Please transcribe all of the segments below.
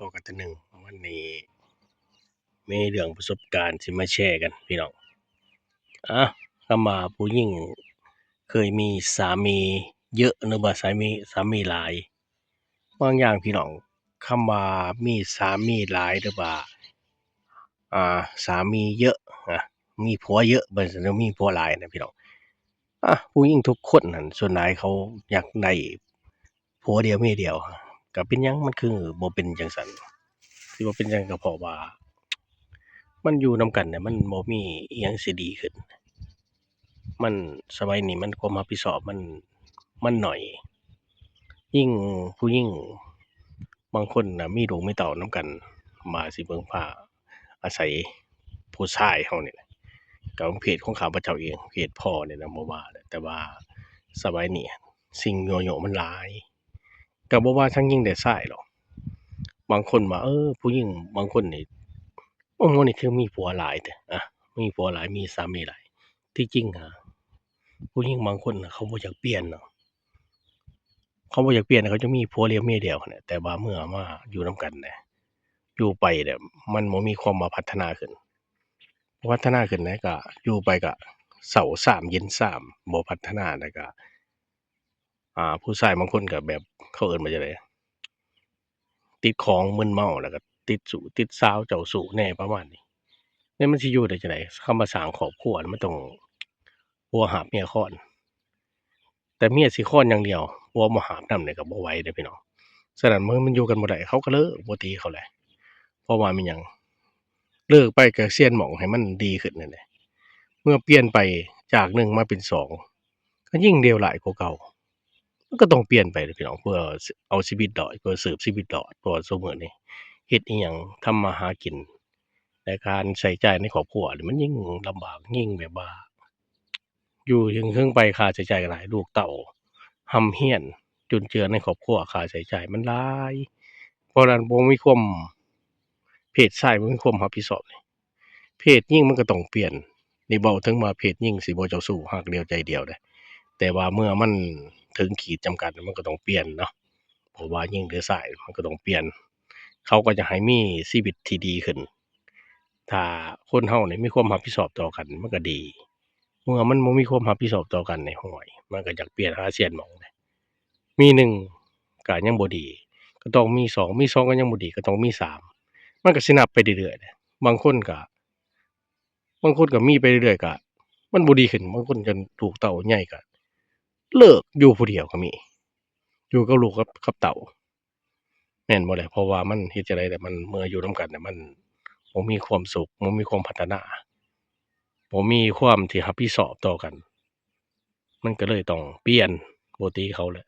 ພໍ້ກັນເທື່ອໜຶ່ງ. ວັນນີ້ມີເລື່ອງປະສົບການຊິມາແຊກັນພີ່ນ້ອງ. ອາ ຄຳວ່າຜູ້ຍິງເຄີຍມີສາມີເຍອະ ຫຼືວ່າສາມີ ສາມີຫຼາຍ ບາງຢ່າງພີ່ນ້ອງ ຄຳວ່າມີສາມີຫຼາຍ ຫຼືວ່າ ອາ ສາມີເຍອະ ອາ ມີຜົວເຍອະ ບໍ່ແມ່ນວ່າມີຜົວຫຼາຍນະພີ່ນ້ອງ. ອາ ຜູ້ຍິງທຸກຄົນຫັ້ນ ສ່ວນຫຼາຍເຂົາຢາກໄດ້ຜົວດຽວເມຍດຽວ ກະເປັນຫຍັງມັນຄືບໍ່ເປັນຈັ່ງຊັ້ນ? ທີ່ວ່າເປັນຫຍັງ ກະເພາະວ່າມັນຢູ່ນຳກັນນະ ມັນບໍ່ມີອີ່ຫຍັງຊິດີຂຶ້ນ. ມັນ ສະໄໝນີ້ມັນຄວາມຮັບຜິດຊອບມັນ ມັນໜ້ອຍ. ຍິ່ງຜູ້ຍິງບາງຄົນນະ ມີລູກມີເຕົ້ານຳກັນ ວ່າຊິເບິ່ງພາອາໄສຜູ້ຊາຍເຮົານີ້ແຫຼະ ກັບເພດຂອງຂ້າພະເຈົ້າເອງ ເພດພໍ່ນີ້ນະບໍ່ວ່າແຫຼະ. ແຕ່ວ່າສະໄໝນີ້ສິ່ງຍົວະໂຍະມັນຫຼາຍ ກະບໍ່ວ່າທັງຍິງແລະຊາຍດອກ. ບາງຄົນວ່າ ເອີ ຜູ້ຍິງບາງຄົນນີ້ ໂອ້ ໂຫ ນີ້ຄືມີຜົວຫຼາຍແທ້ ອາ ມີຜົວຫຼາຍ ມີສາມີຫຼາຍ. ທີ່ຈິງຫາ ຜູ້ຍິງບາງຄົນນະ ເຂົາບໍ່ຢາກປ່ຽນເນາະ ເຂົາບໍ່ຢາກປ່ຽນ ເຂົາຈະມີຜົວດຽວເມຍດຽວຫັ້ນແຫຼະ. ແຕ່ວ່າເມື່ອມາຢູ່ນຳກັນແຫຼະ ຢູ່ໄປແລ້ວ ມັນບໍ່ມີຄວາມວ່າພັດທະນາຂຶ້ນ ພັດທະນາຂຶ້ນແລ້ວກະ ຢູ່ໄປກະເຊົາຊາມເຢັນຊາມ ບໍ່ພັດທະນາ ແລ້ວກະ ອາ ຜູ້ຊາຍບາງຄົນກະແບບ ເຂົາເອີ້ນວ່າຈັ່ງໃດ ຕິດຂອງມຶນເມົາ ແລ້ວກະຕິດຊູ້ຕິດສາວເຈົ້າຊູ້ແດ່ປະມານນີ້. ແລ້ວມັນຊິຢູ່ໄດ້ຈັ່ງໃດ? ຄຳວ່າສ້າງຄອບຄົວມັນຕ້ອງຜົວຫາບເມຍຄອນ ແຕ່ເມຍຊິຄອນຢ່າງດຽວ ຜົວບໍ່ຫາບນຳນີ້ກະບໍ່ໄຫວເດ້ພີ່ນ້ອງ. ສະນັ້ນມັນ ມັນຢູ່ກັນບໍ່ໄດ້ ເຂົາກະເລີກ ບໍ່ຕີເຂົາແຫຼະ. ເພາະວ່າແມ່ນຫຍັງ? ເລີກໄປກະຊຽນໝອງໃຫ້ມັນດີຂຶ້ນຫັ້ນແຫຼະ. ເມື່ອປ່ຽນໄປຈາກໜຶ່ງມາເປັນສອງ ກະຍິ່ງເລວຮ້າຍກວ່າເກົ່າ. ມັນກະຕ້ອງປ່ຽນໄປແຫຼະພີ່ນ້ອງ ເພື່ອເອົາຊີວິດລອດ ເພື່ອສືບຊີວິດລອດ. ເພາະວ່າຊຸມື້ນີ້ເຮັດອີ່ຫຍັງ ທຳມາຫາກິນ ແລະ ການໃຊ້ຈ່າຍໃນຄອບຄົວນີ້ມັນຍິ່ງລຳບາກ ຍິ່ງແບບວ່າ ຢູ່ເຖິງເຖິງໄປຄ່າໃຊ້ຈ່າຍກະຫຼາຍ ລູກເຕົ້າຮ່ຳຮຽນ ຈຸນເຈືອໃນຄອບຄົວ ຄ່າໃຊ້ຈ່າຍມັນຫຼາຍ. ເພາະນັ້ນບໍ່ມີຄວາມ ເພດຊາຍບໍ່ມີຄວາມຮັບຜິດຊອບນີ້ ເພດຍິງມັນກະຕ້ອງປ່ຽນ. ນີ້ເວົ້າເຖິງວ່າເພດຍິງຊິບໍ່ເຈົ້າຊູ້ ຮັກດຽວໃຈດຽວເດ້ ແຕ່ວ່າເມື່ອມັນເຖິງຂີດຈຳກັດ ມັນກະຕ້ອງປ່ຽນເນາະ. ບໍ່ວ່າຍິງຫຼືຊາຍ ມັນກະຕ້ອງປ່ຽນ ເຂົາກະຢາກໃຫ້ມີຊີວິດທີ່ດີຂຶ້ນ. ຖ້າຄົນເຮົານີ້ມີຄວາມຮັບຜິດຊອບຕໍ່ກັນ ມັນກະດີ. ເມື່ອມັນບໍ່ມີຄວາມຮັບຜິດຊອບຕໍ່ກັນນີ້ ໂອ້ຍ ມັນກະຢາກປ່ຽນຫາຊຽນໝອງເດ້. ມີໜຶ່ງກະຍັງບໍ່ດີ ກະຕ້ອງມີສອງ ມີສອງກະຍັງບໍ່ດີ ກະຕ້ອງມີສາມ ມັນກະຊິນັບໄປເລື້ອຍໆເດ້. ບາງຄົນກະ ບາງຄົນກະມີໄປເລື້ອຍໆ ກະມັນບໍ່ດີຂຶ້ນ. ບາງຄົນຈົນລູກເຕົ້າໃຫຍ່ກະເລີກ ຢູ່ຜູ້ດຽວກະມີ ຢູ່ກັບລູກກັບ ກັບເຕົ້າ ແມ່ນບໍ່ແຫຼະ? ເພາະວ່າມັນເຮັດຈັ່ງໃດແຫຼະ ມັນເມື່ອຢູ່ນຳກັນແລ້ວ ມັນບໍ່ມີຄວາມສຸກ ບໍ່ມີຄວາມພັດທະນາ ບໍ່ມີຄວາມທີ່ຮັບຜິດຊອບຕໍ່ກັນ ມັນກະເລີຍຕ້ອງປ່ຽນ ບໍ່ຕີເຂົາແຫຼະ.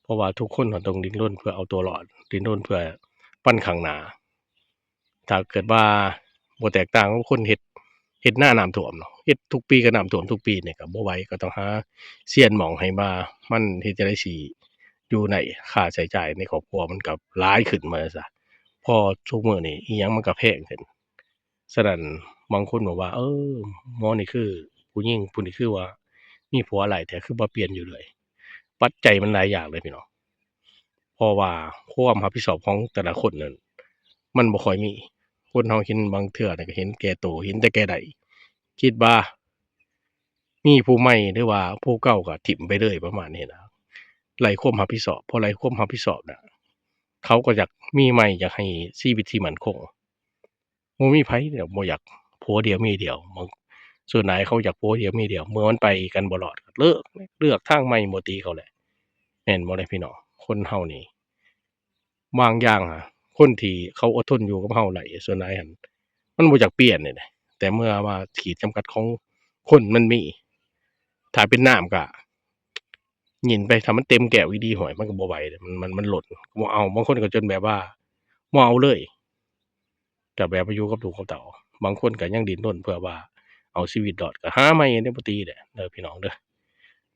ເພາະວ່າທຸກຄົນຕ້ອງດີ້ນລົນເພື່ອເອົາຕົວລອດ ດີ້ນລົນເພື່ອປັນຂ້າງໜ້າ. ຖ້າເກີດວ່າບໍ່ແຕກຕ່າງກັບຄົນເຮັດ ເຮັດນານ້ຳຖ້ວມເນາະ ເຮັດທຸກປີກະນ້ຳຖ້ວມທຸກປີນີ້ກະບໍ່ໄຫວ ກະຕ້ອງຫາຊຽນໝອງໃຫ້ວ່າມັນເຮັດຈັ່ງໃດຊິຢູ່ໄດ້ ຄ່າໃຊ້ຈ່າຍໃນຄອບຄົວມັນກະຫຼາຍຂຶ້ນວ່າຊັ້ນຊະ. ເພາະທຸກມື້ນີ້ອີ່ຫຍັງມັນກະແພງຂຶ້ນ. ສະນັ້ນບາງຄົນບອກວ່າ ເອີ ໝໍນີ້ຄືຜູ້ຍິງຜູ້ນີ້ຄືວ່າມີຜົວຫຼາຍແທ້ ຄືບໍ່ປ່ຽນຢູ່ເລື້ອຍ. ປັດໄຈມັນຫຼາຍຢ່າງເລີຍພີ່ນ້ອງ ເພາະວ່າຄວາມຮັບຜິດຊອບຂອງແຕ່ລະຄົນນັ້ນ ມັນບໍ່ຄ່ອຍມີ. ຄົນເຮົາເຫັນບາງເທື່ອນີ້ກະເຫັນແກ່ໂຕ ເຫັນແຕ່ແກ່ໄດ້ ຄິດວ່າມີຜູ້ໃໝ່ ຫຼືວ່າຜູ້ເກົ່າກະຖິ້ມໄປເລີຍ ປະມານນີ້ນະ ໄຮ້ຄວາມຮັບຜິດຊອບ. ພໍໄຮ້ຄວາມຮັບຜິດຊອບນະ ເຂົາກະຢາກມີໃໝ່ ຢາກໃຫ້ຊີວິດທີ່ໝັ້ນຄົງ. ບໍ່ມີໃຜດອກບໍ່ຢາກຜົວດຽວເມຍດຽວ ບາງ ສ່ວນຫຼາຍເຂົາຢາກຜົວດຽວເມຍດຽວ. ເມື່ອມັນໄປກັນບໍ່ລອດກະເລີກ ເລືອກທາງໃໝ່ ບໍ່ຕີເຂົາແຫຼະ ແມ່ນບໍ່ແຫຼະພີ່ນ້ອງ? ຄົນເຮົານີ້ບາງຢ່າງ ຄົນທີ່ເຂົາອົດທົນຢູ່ກັບເຮົາໄດ້ ສ່ວນຫຼາຍຫັ້ນມັນບໍ່ຢາກປ່ຽນນີ້ແຫຼະ. ແຕ່ເມື່ອວ່າຂີດຈຳກັດຂອງຄົນມັນມີ ຖ້າເປັນນ້ຳກະ ຍິນໄປ ຖ້າມັນເຕັມແກ້ວອີ່ຫຼີ ຫ້ວຍ ມັນກະບໍ່ໄຫວເດ້ ມັນ ມັນ ມັນລົ້ນ ກະບໍ່ເອົາ. ບາງຄົນກະຈົນແບບວ່າບໍ່ເອົາເລີຍ ກະແບບວ່າຢູ່ກັບລູກກັບເຕົ້າ. ບາງຄົນກະຍັງດີ້ນລົນເພື່ອວ່າເອົາຊີວິດລອດ ກະຫາໃໝ່ເດ້ ບໍ່ຕີເດ້ ເດີພີ່ນ້ອງເດີ.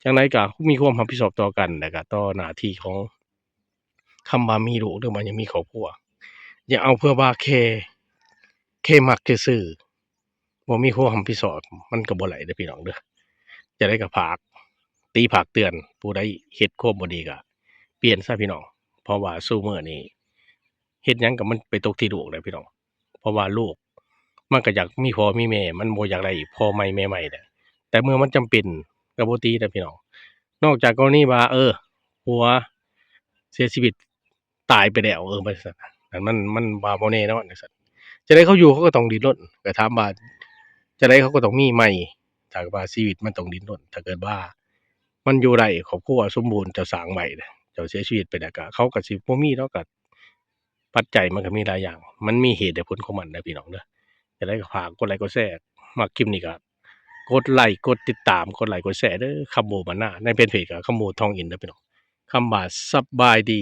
ຈັ່ງໃດກະມີຄວາມຮັບຜິດຊອບຕໍ່ກັນ ແລະກະຕໍ່ໜ້າທີ່ຂອງ ຄຳວ່າມີລູກ ຫຼືວ່າຍັງມີຄອບຄົວ ຢ່າເອົາເພື່ອວ່າແຄ່ ແຄ່ມັກແຄ່ຊື່ ບໍ່ມີຄວາມຮັບຜິດຊອບ ມັນກະບໍ່ໄດ້ເດີພີ່ນ້ອງເດີ. ຈັ່ງໃດກະຝາກ ຕິຝາກເຕືອນ ຜູ້ໃດເຮັດຄວາມບໍ່ດີກະປ່ຽນຊະພີ່ນ້ອງ. ເພາະວ່າຊຸມື້ນີ້ ເຮັດຫຍັງກໍມັນໄປຕົກທີ່ລູກແຫຼະພີ່ນ້ອງ ເພາະວ່າລູກມັນກໍຢາກມີພໍ່ມີແມ່ ມັນບໍ່ຢາກໄດ້ພໍ່ໃໝ່ແມ່ໃໝ່ແຫຼະ ແຕ່ເມື່ອມັນຈຳເປັນກໍບໍ່ຕີນະພີ່ນ້ອງ. ນອກຈາກກໍລະນີວ່າ ເອີ ຜົວເສຍຊີວິດ ຕາຍໄປແລ້ວ ເອີ ວ່າຊັ້ນ ອັນມັນ ມັນວ່າບໍ່ແນ່ນອນວ່າຊັ້ນ. ຈັ່ງໃດເຂົາຢູ່ເຂົາກໍຕ້ອງດີ້ນລົນ ກໍຖາມວ່າຈັ່ງໃດເຂົາກໍຕ້ອງມີໃໝ່ ຖ້າວ່າຊີວິດມັນຕ້ອງດີ້ນລົນ. ຖ້າເກີດວ່າມັນຢູ່ໄດ້ ຄອບຄົວສົມບູນ ເຈົ້າສ້າງໄວ້ ເຈົ້າເສຍຊີວິດໄປແລ້ວ ກໍເຂົາກໍຊິບໍ່ມີດອກ ກໍປັດໄຈມັນກໍມີຫຼາຍຢ່າງ ມັນມີເຫດແລະຜົນຂອງມັນເດີພີ່ນ້ອງເດີ. ຈັ່ງໃດກໍຝາກກົດໄລກົດແຊ ມັກຄລິບນີ້ກໍກົດໄລກົດຕິດຕາມ ກົດໄລກົດແຊເດີ ຄຳໂບບັນນາ ໃນແຟນເພຈກໍຄຳໂບທອງອິນເດີພີ່ນ້ອງ. ຄຳວ່າສະບາຍດີ.